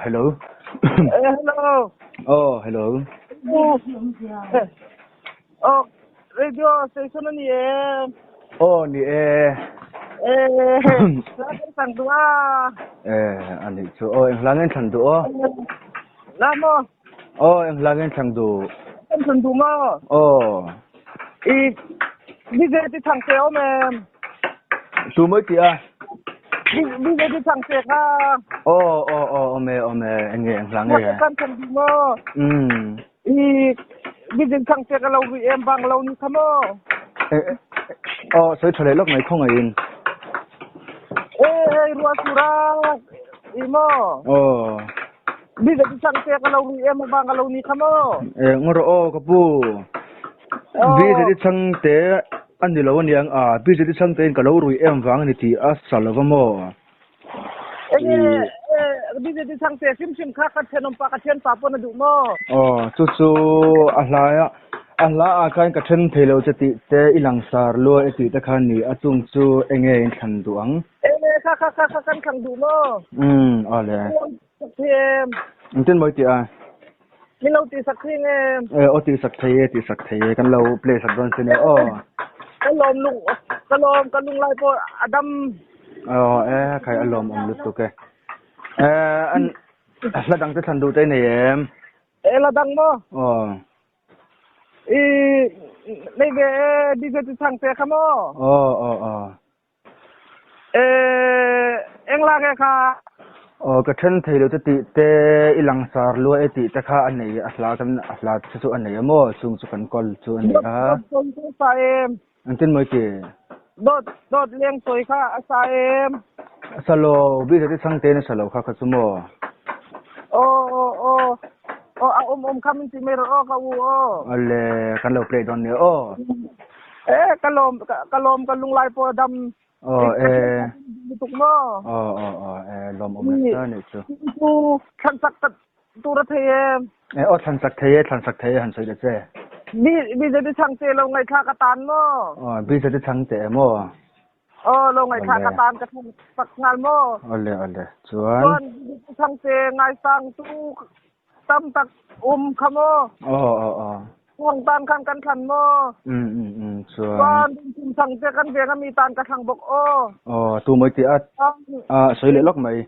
Hello. Eh, hello. Oh, hello. Eh, oh, radio station a ni em? Oh, ni e. Eh, hla kan thlang duh a. Eh, a nih chu. Oh, eng hla nge in thlan duh aw? La maw? Oh, eng hla nge in thlang duh? Kan thlan duh maw? Oh. I DJ ti thang te awm em? Tu mai ti a? DJ ti thang te kha. Oh, oh, oh, awm e, awm e. Eng nge, eng hla nge? Kan thlan duh maw? Mm. I DJ thang te ka lo ri em bang lo ni kha maw? Eh, eh, oh, sawi tha leh lawk mai khawngaih in. Eh, hei ruah sura i maw? Oh. Biza ti chang te ka lo ri em bang ka lo ni kha maw? Eh, ngawr aw ka pu. Biza ti chang te a ni lo aniang a, biza ti chang te in ka lo rui em vang a ni tih a sa lo va maw? Enge biza ti chang te hrim hrim kha ka thenawm pa ka thian pa pawn a duh maw? Aw, chu chu a hlai a, a hla ah khan ka then thei lo che tih te i langsar lua e tih te kha ni a, chung chu enge in thlan duh ang? Enge kha kha kha kha kan thlang duh maw? Umm, aw le. Sak thei em? Engtin mawi tih a? Min lo tih sak thei nge? E, aw tih sak thei e, tih sak thei e, kan lo play sak dawn sin e, aw. Ka lawm lung, ka lawm, ka lunglai pawh a dam. Aw, e, khai a lawm awm lutuk e. E, an hla dang te thlan duh te nei em? E, hla dang maw? Aw. I, nei ve e, DJ ti chang te kha maw? Aw, aw, aw. Eh, engla nge kha? Aw, ka then thei lo che tih te, i langsar lua e tih te kha a nei, a hla kan, a hla te chu a nei a maw? Chung chu kan call chu a ni a. Dawt, dawt sawi kha a sa em? Engtin mawi ti? Dawt, dawt leng sawi kha a sa em? A sa lo, bik zet i chhang tein a sa lo kha kha chu maw? Aw, aw, aw, aw, a awm awm kha min ti mai rawh aw ka u aw. Awle, kan lo play dawn nia aw. Eh, ka lawm, ka lawm, ka lunglai pawh a dam. Aw, eh. Lutuk maw? Aw, aw, aw, eh, lawm awm nasa nih chu. Chu thlan sak ta tur a thei em? Eh, aw, thlan sak thei e, thlan sak thei e, han sawi ta che. Bi, BJP chhang te lo ngaihthlak a tan maw? Aw, BJP chhang te maw? Aw, lo ngaihthlak a tan ka thlan sak nghal maw? Awle, awle, chuan? Chuan BJP chhang te ngaisang tu Tam tak um kha maw? Aw aw aw. Thawng tan khan kan thlan maw? Um um um chuan. Chuan kum thang te kan veng ami tan ka thlang bawk aw. Aw tu mai ti a a sawi leh lawk mai.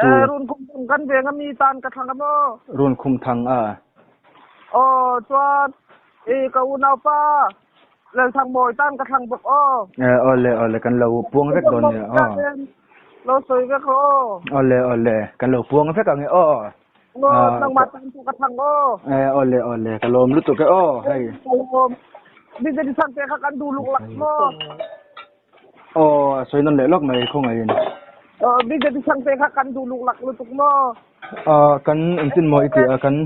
Tu. Eh run khum thang kan veng ami tan ka thlang a maw? Run khum thang a. Aw chuan i ka unau pa Lalthangmawi tan ka thlang bawk aw. Eh awle awle kan lo puang vek dawn nia aw. Lo sawi vek rawh aw. Awle awle kan lo puang vek ang e aw. Aw nangmah tan pawh ka thlang aw. Eh awle awle ka lawm lutuk e aw hei. Ka lawm. Bizen chhang te kha kan duh luk lak maw. Aw sawi nawn leh lawk mai khawngaihin. Aw bizen chhang te kha kan duh luk lak lutuk maw. Aw kan engtin maw i tih a kan.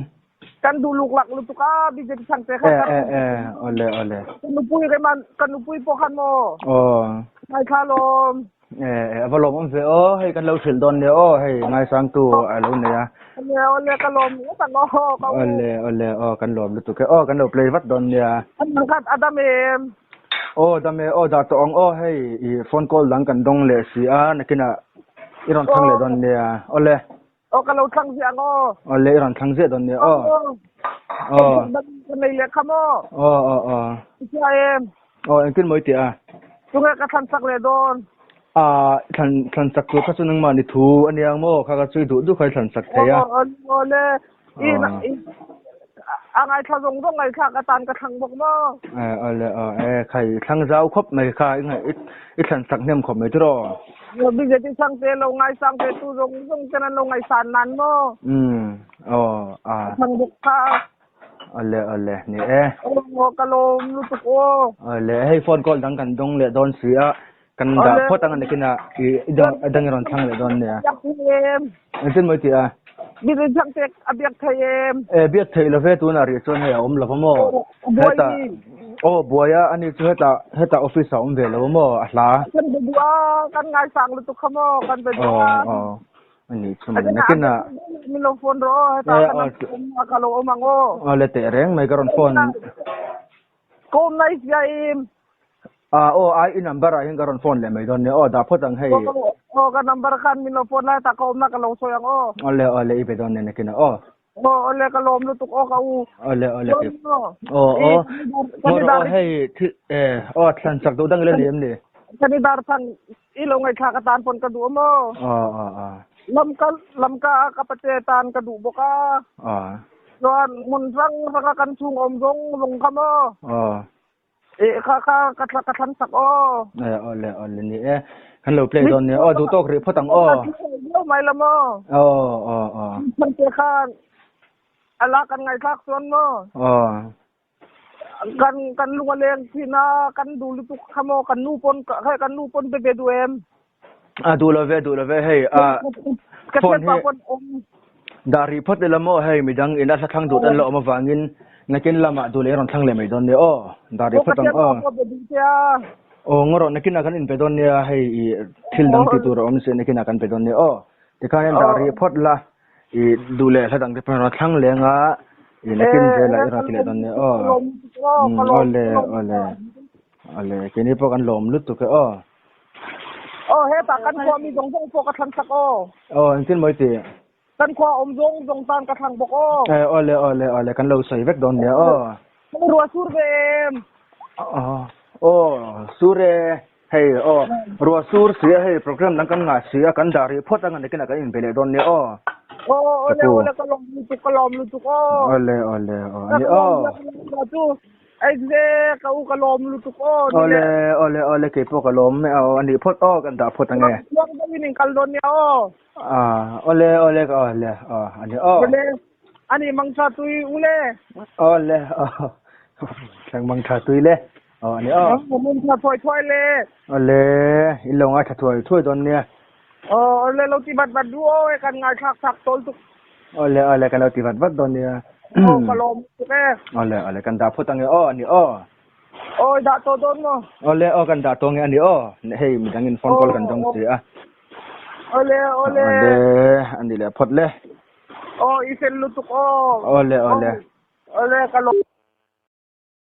Kan duh luk lak lutuk a BJP chhang te kha. Eh eh eh awle awle. Ka nupui rem an ka nupui pawh khan maw. Aw. Ngaithla lawm. Eh eh ava lawm awm ve aw hei kan lo hrilh dawn nia aw hei ngaisang tu a lo nei a. Awle awle ka lawm ngawt ang aw ka u. Awle awle aw kan lawm lutuk e aw kan lo play vat dawn nia. An khat a dam em. Aw dam e aw dah tawh ang aw hei i phone call dang kan dawng leh si a nakinah i rawn thlang leh dawn nia awle. Aw ka lo thlang ziah ang aw. Aw le i rawn thlang ziah dawn nia aw. Aw. Ka nei leh kha maw? Aw aw aw. I hria em? Aw engtin maw i tih a? Tunge ka thlan sak leh dawn? A thlan thlan sak tur kha chu nangmah ni thu a nia ang maw? Kha kha chu i duh duh kha i thlan sak thei a. Aw aw le. I a ngaithla zawng zawng ngaithlak atan ka thlang bawk maw? Eh aw le aw eh khai thlang zau khawp mai kha i i thlan sak hnem khawp mai tiraw? BJP chhang te lo ngaisang ve tu zawng zawng ten an lo ngaisan nan maw? Umm aw a. Thlang bawk kha. Awle awle ni e. Aw ka lawm lutuk aw. Awle hei phone call dang kan dawng leh dawn si a kan dah phawt ang anikin a i dang a dang i rawn thlang leh dawn nia. Engtin maw i tih a? BJP chhang te a biak thei em? E biak theih lo ve tunah rih chuan hei a awm lo va maw? Heta aw buai a ani chu heta heta office a awm ve lo maw a hla. Kan be duh a kan ngaisang lutuk kha maw kan be duh a. Aw aw ani chu mai nakin a. Min lo phone rawh aw heta kan awm ka lo awm ang aw. Aw le teh reng mai ka rawn phone. Kawm nai sia im. Ah aw ai i number ah hian ka rawn phone leh mai dawn nia aw dah phawt ang hei. Aw ka number khan min lo phone lai tak ka awmna ka lo sawi ang aw. Awle awle i be dawn nia nakin ah aw. Aw awle ka lawm lutuk aw ka u. Awle awle ke. Aw aw. Ngawr aw hei thil eh aw thlan chak duh dang ila ni em ni? Ka ni dar thang i lo ngaihthlak atan pawn ka duh a maw? Aw aw aw. Lamka lamka a ka pate tan ka duh bawk a. Aw. Chuan hmun hrang hrang a kan chhung awm zawng zawng kha maw? Aw. Eh kha kha ka thla ka thlan sak aw. Eh awle awle ni e. Kan lo play dawn nia. Aw duh tawk rih phawt ang aw. Viau mai la maw. Aw aw aw. Thlan te khan ala kan ngaithlak chuan maw. Aw. Kan kan lung a leng thin a kan duh lutuk kha maw kan nu pawn hei kan nu pawn be ve duh em. A duh lo ve duh lo ve hei a Ka phone thianpa hi pawn awm. dah rih phawt ila maw hei midang in a hla thlang duh tan lo awm avangin nakin lamah duh leh rawn thlang leh mai dawn nia aw dah rih Aw ka phawt ang thianpa aw. pawh be duh che a. Aw ngaw rawh nakinah kan inpe dawn nia hei i thil dang tih tur a awm si nakinah kan pe dawn nia aw. Tikhan hian dah rih phawt la i duh leh hla dang te pawh rawn thlang leng a i nakin zelah i rawn ti leh dawn nia aw. Awle awle awle keini pawh kan lawm lutuk e aw. Aw hetah kan khua mi zawng zawng pawh ka thlang sak aw. Aw engtin mawi ti? Kan khua awm zawng zawng tan ka thlang bawk aw. Eh awle awle awle kan lo sawi vek dawn nia aw. Kan ruah sur ve em? Aw aw sur e hei aw ruah sur si a hei program dang kan ngah si a kan dah rih phawt anga nakinah kan inbe leh dawn nia aw. Aw awle awle ka lawm lutuk ka lawm lutuk aw. Awle awle aw ani aw. Chu Aize ka u ka lawm lutuk aw ni le. Awle awle awle kei pawh ka lawm e aw ani phawt aw kan dah phawt ange. Tluang deuhin in kal dawn nia aw. Ah awle awle ka awle aw ani aw. Awle ani mangtha tui ule. Awle aw thleng mangtha tui le aw ani aw. Mangtha thuai thuai le. Awle in lo ngaithla thuai thuai dawn nia. Aw awle lo ti vat vat duh aw e kan ngaithlak chak tawl tuk. Awle awle kan lo ti vat vat dawn nia. Aw ka lawm tuk e. Awle awle kan dah phawt ange aw ani aw. Aw i dah tawh dawn maw? Awle aw kan dah tawh ange ani aw. Hei midang in phone call kan dawng si a. Awle awle. Awle ani leh phawt le. Aw i fel lutuk aw. Awle awle. Awle ka lawm.